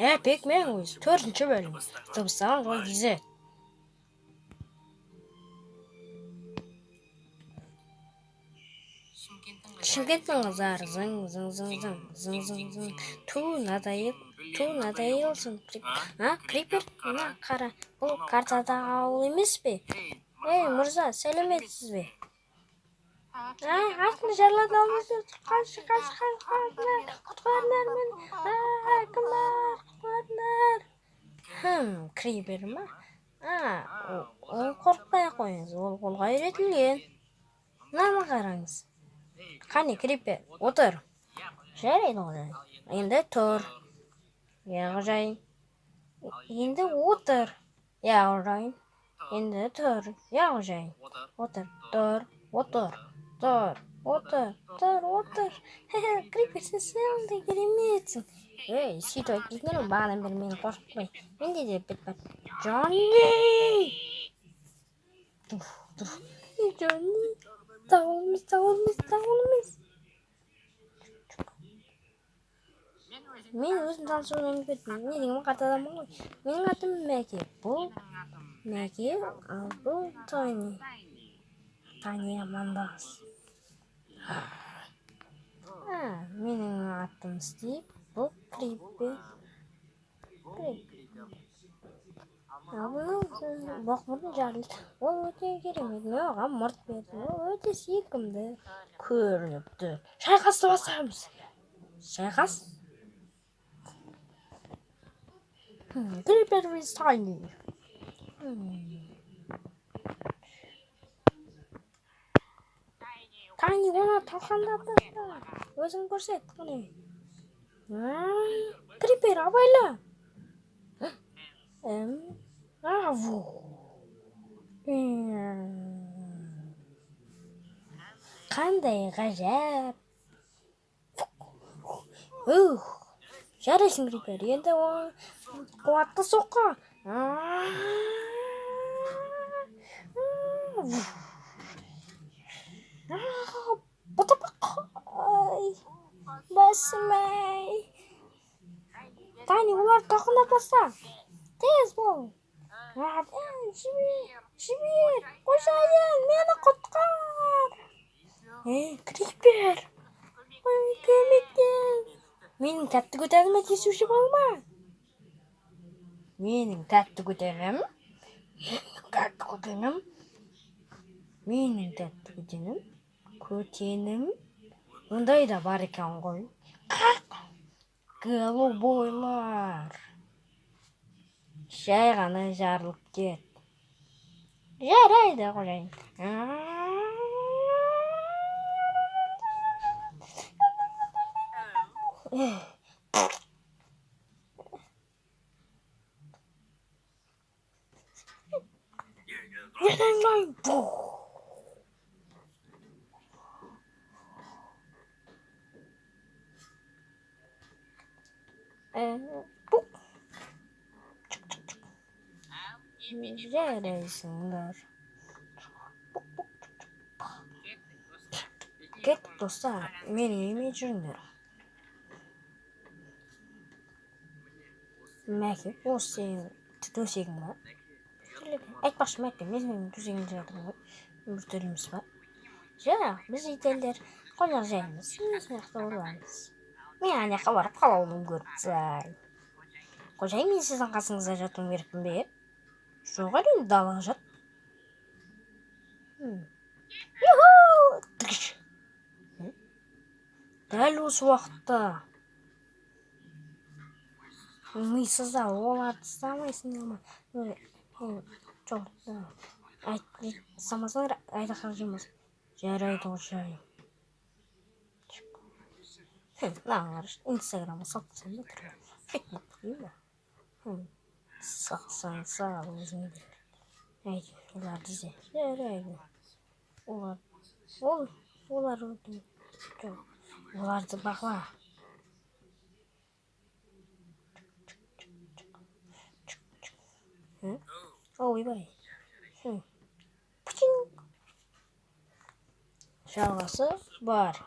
Epic Memories 4. Bölüm. Dubsan Rol dizi. Шымкенттің қыздары зың зың зың зың зың зың зың. Ту надоел, ту надоелсың. А, Крипер, мына қара, бұл картадағы ауыл емес пе? Ей, мырза, сәлеметсіз бе? А, артында жарылады ауыл. Қаш, қаш, қаш, құтқарыңдар, құтқарыңдар мені. А, кім бар, құтқарыңдар. Хм, Крипер ма? А, ол қорықпай ақ қойыңыз, ол қолға үйретілген. Мынаны қараңыз. Қане, Крипер, отыр. Жарайды, қожайын. Енді тұр. Иә, қожайын. Енді отыр. Иә, қожайын. Енді тұр. Иә, қожайын. Отыр, тұр, отыр, тұр, отыр, тұр, отыр. Крипер, сен сондай кереметсің. Ей, сөйтіп айтпайсыңдар ма? Бағанадан бері мені қорқытпай. Менде де бет бар. Джонни! Туф, туф. Джонни. Дауыл емес, дауыл емес, дауыл емес. Мен өзім танысуды ұмытып кеттім. Не деген қарт адаммын ғой. Менің атым Мәке. Бұл Мәке, ал бұл Тани. Тани амандас. А, менің атым Стив. Бұл Крипер. Ал бұның боқмұрын жарылды. Ол өте керемет. Мен оған мұрт бердім. Ол өте сүйкімді көрініп тұр. Шайқасты бастаймыз. Шайқас. Крипер vs Tiny. Tiny оны талқандап таста. Өзің көрсет, қане. Крипер, абайла. Қандай ғажап. Ух, жарайсың, Крипер. Енді оған қуатты соққы. Басым ай. Тани, оларды талқандап таста. Тез бол. Жібер, жібер, қожайын, мені құтқар. Ей, Крипер, көмектес. Менің тәтті көтеріме тиісуші болма. Менің тәтті көтерім, менің тәтті көтенім, менің тәтті көтенім, көтенім. Ондай да бар екен ғой. Қақ, голубойлар. Жай ғана жарылып кет. Жарайды, қожайын. Жарайсыңдар. Кеттік, достар, менің үйіме жүріңдер. Мәке, осы сенің төсегің ба? Айтпақшы, Мәке, мен сенің төсегіңде жатырмын ғой. Біртүрлі емес па? Жоқ, біз ителдер қонақ жайымыз, мына жақта боламыз. Мен ана жаққа барып қалауымды көріп тастайын. Қожайын, мен сіздің қасыңызда жатуым керекпін бе? Жоқ, әрине, далаға жат. Дәл осы уақытта мисыздар, оларды ұстамайсыңдар ма? Жоқ, ұстамасаңдар айдаһар жемес. Жарайды, қожайын. Мынаған қарашы, Инстаграмға салып тастайын ба түрі? Сөйтіп ба? Сақсаң сал өзің бер. Әйтеуір, оларды ізде. Жарайды. Олар, ол, олар өте, жоқ, оларды бақыла. Ойбай. Пучинг. Жалғасы бар.